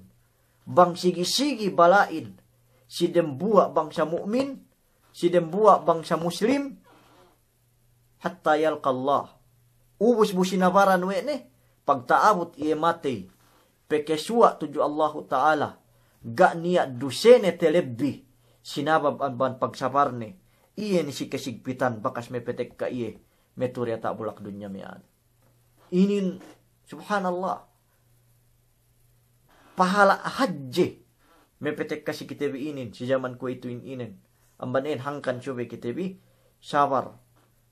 Bang sigi-sigi bala'in si dembuwa' bangsa mu'min, si dembuwa' bangsa muslim, hatta yalqallah. Ubus bu sinabaran we' ne, pagta'abut iye matey, pekesuwa' tudju Allahu Ta'ala, ga' niya' dusene telebbi, sinabab amban pagsabarne, iye ne si kesigpitan bakas mepetekka iye, metu diyata' bulak dunya miya'an. Inin, subhanallah. Pahala' hadje mepetekka si kite bi inin, si jaman kuwe'itu in-, inen. Amban iyan hangkan subey kite bi sabar.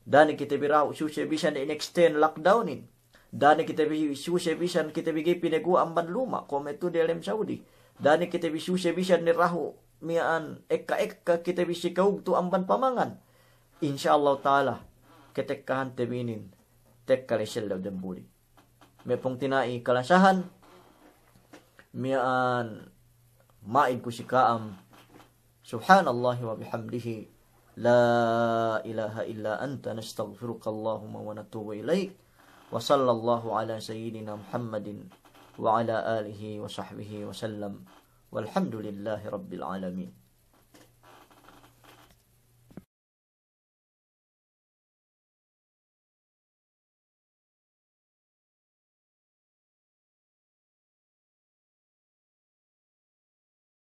Da'a ne kite bi dahu' suse bisan ne in-extend lockdownin. Da'a ne kite bi suse bisan kite bi ga'i pinaguwa' amban luma', kuwe' metu diyalem Saudi. Da'a ne kite bi suse bisan ne dahu' miya'an ekka-ekka kite bi si ka'ugtu amban pamangan. Insya Allahu Ta'ala, ketekkahante bi inin, tekka la'i sellew dembuli. Me' pungtina'i kalasahan, miya'an ma'id ku si ka'am. Subhanallahi wa bihamdihi. La ilaha illa anta nastaghfiruka Allahumma wa natubu ilaik. Wa sallallahu ala sayyidina Muhammadin wa ala alihi wa sahbihi wa sallam. Walhamdulillahi rabbil alamin.